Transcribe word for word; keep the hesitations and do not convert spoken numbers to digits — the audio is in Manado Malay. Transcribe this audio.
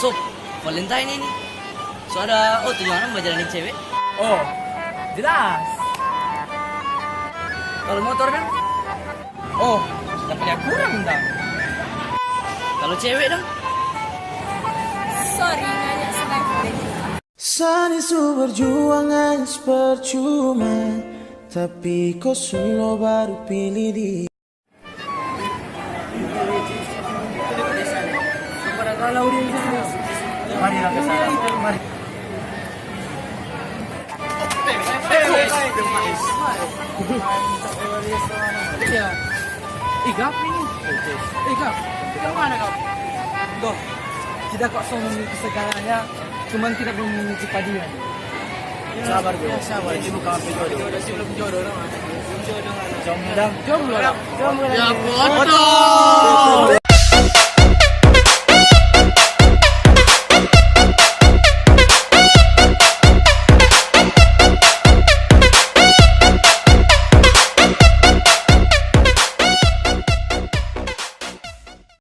Sob, Valentine ini. So ada, oh, tujuan apa bajalan deng cewek? Oh, jelas. Kalau motor dang? Oh, dapa lia kurang dang. Kalau cewek dang? Sorry, nanya sebentar. Sani su berjuang hais percuma, tapi ko su lo baru pilih di. Mari, mari. Iya. Ih, Gap ini. Ih, Gap. Yang mana, Gap? Doh, tidak kok so memiliki segalanya, cuman tidak memiliki padian. Sabar, Jo. Ya, sabar. Ini bukan apa jodoh. Jodoh sih belum jodoh, dong. Jomblo, dong. Jomblo, dong. Jomblo, dong. Ya, foto.